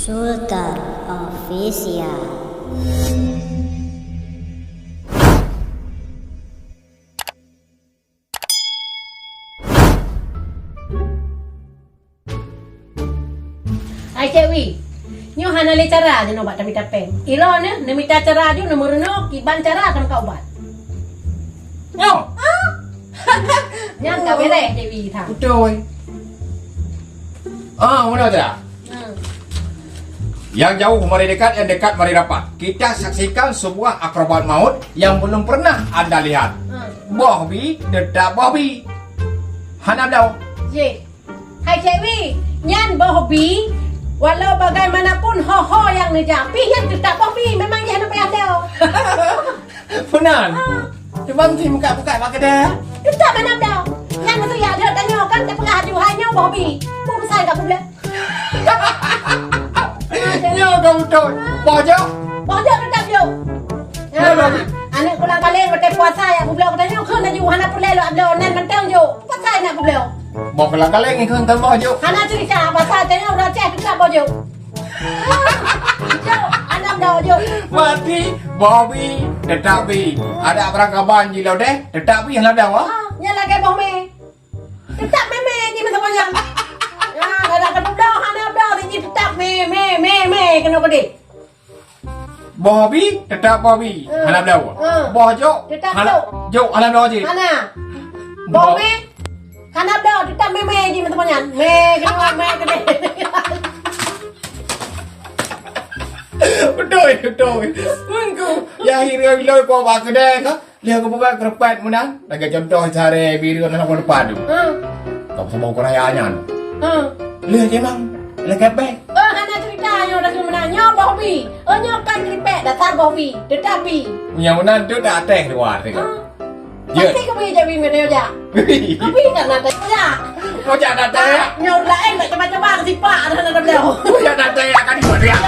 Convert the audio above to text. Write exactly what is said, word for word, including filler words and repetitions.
Sultan Official. Hai Cek Wi, nyoe hana lé cara jinoe bak tamita péng. Ilôn nyoe neumita cara ju neumeurunoe kiban cara tameukat ubat. Nyoe? Ah? Nyan ka beureh Cek Wi that. Beutôi. Ah, meunoe cara. Hmm. Yang jauh mari dekat, yang dekat mari rapat. Kita saksikan sebuah akrobat maut yang belum pernah Anda lihat. Hmm. Boh bi, tetap boh bi. Hana bloe. Jih. Hai Cek Wi, nyan boh bi, walau bagaimanapun ho-ho nyang neujak, pih nyan teutap boh bi, memang jih hana payah bloe. Meunan. Ah. Cuman si buka-buka bak keudè. Teutap hana bloe. Nyan maksud jak deuek tanyoe kan teupeugah aju hai nyoe boh bi. Peue meusajan ka peubloe? Nyoe ka beutôi. Boh jok. Boh jok teutap jok. Nyoe lagi. Aneuk kulang kaleng watèe puasa jak peubloe keu tanyoe kheun laju hana peureulèe lôn bloe, nan mantong jok. Puasa nak peubloe. Boh kulang kaleng ikheun teuma jok. Hana cerita pasal tanyoe ureueng Aceh teutap boh jok. Jok, hana bloe jok. Mati, boh bi, teutap bi. Adak barang kaban jilodeh, teutap bi hana bloe. Ah, nyan lagèe boh mè. Teutap mè-mè jih meusaboh nyan. Ya, adak teubloe hana bloe jih teutap mè, mè, mè, mè keunoe keudeh. Boh bi, teutap boh bi. Hmm. Hana bloe. Hmm. Boh jok, teutap hana jok. Jok, hana bloe jih. Hana. Boh mè, hana bloe, teutap mè-mè jih meusaboh nyan. Mè keunoe, mè keudeh. Beutôi, beutôi. Mengku, ya hirau iloi po bak keudè ka. Lheueh geupeugah keureupet meunan, lagèe cuntoh sare bireuen lam depan tu. Ha. Ka peusaboh keuraya nyan. Ha. Lheueh jih mang, lagèe bèe. Oh, hana cerita nyoe dah meunan. Nyoe boh bi. Oh, nyoe kan keureupet, dasar boh bi. Teutap bi. Nyang meunan tu tak atéh luwa tengok. Ha. Jeuet. Pasti kami jadi media jak. Kami kan nak tanya. Mau jak nak tanya? Nyoe laén tak coba-coba sipak dah nak beliau. Mau jak nak tanya kan ikut dia.